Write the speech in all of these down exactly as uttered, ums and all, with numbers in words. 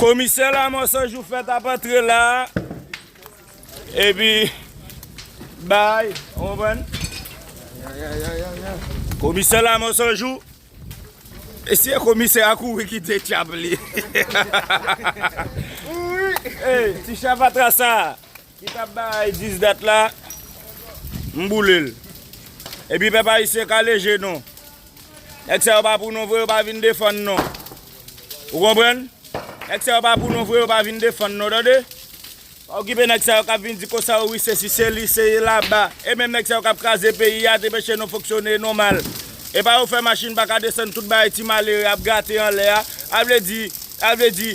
Komisè Lamò Sanjou fèt ap antre la. Epi, bay, ou konprann? Komisè Lamò Sanjou. E si e komisè a kouri kite tchap li. Ey, ti chavatra sa ki t ap bay dis dat la, m boule l. Epi pèp ayisyen kale je non. Nèg sa yo pa pou nou vre, yo pa vin defann non. Ou konprann? Nèg sa yo pa pou nou vre, yo pa vin defann non, tande? Pa okipe nèg sa yo k ap vin di konsa yo wi, se si, se li, se laba. E menm nèg sa yo k ap kraze peyi a, te peche nou fonksyone nòmal. E pa yo fè machin pa ka desann tout bagay ti malere ap grate anlè a. A vle di, a vle di,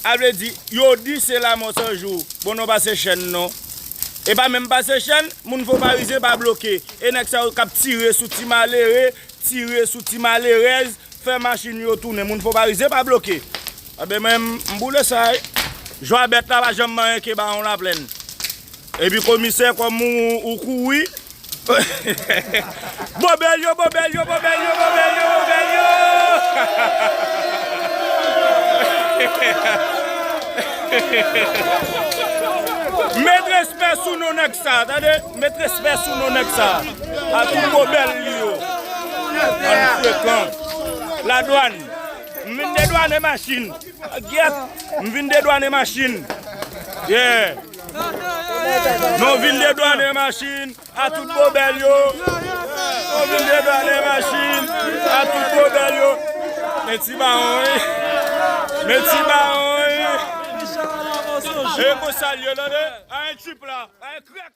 a vle di, yo di se Lamò Sanjou. Bon, nou pase chèn non. E pa menm pase chèn, moun Fon Parizyen pa bloke. E nèg sa yo k ap tire sou ti malere, tire sou ti malerèz, fè machin yo tounen. Moun Fon Parizyen pa bloke. Anben mwen, m boule sa, wi. Jwa bèt la pa janm manyen ke Bawon Laplèn. Epi komisè, kòm ou, ou kouri. Bobèl yo, bobèl yo, bobèl yo, bobèl yo, bobèl yo. Met respè sou non nèg sa, tande? Met respè sou non nèg sa. A tout bobèl li yo. Bann frekan. Ladwàn. M vin dedwane machin. Gyèt. M vin dedwane machin. Yeah. Nou vin dedwane machin. A tout bobèl yo. Nou vin dedwane machin. A tout bobèl yo. Men ti Bawon, wi. Men ti Bawon, wi. E konsa l ye, tande? A yon tchip la. A yon krèk.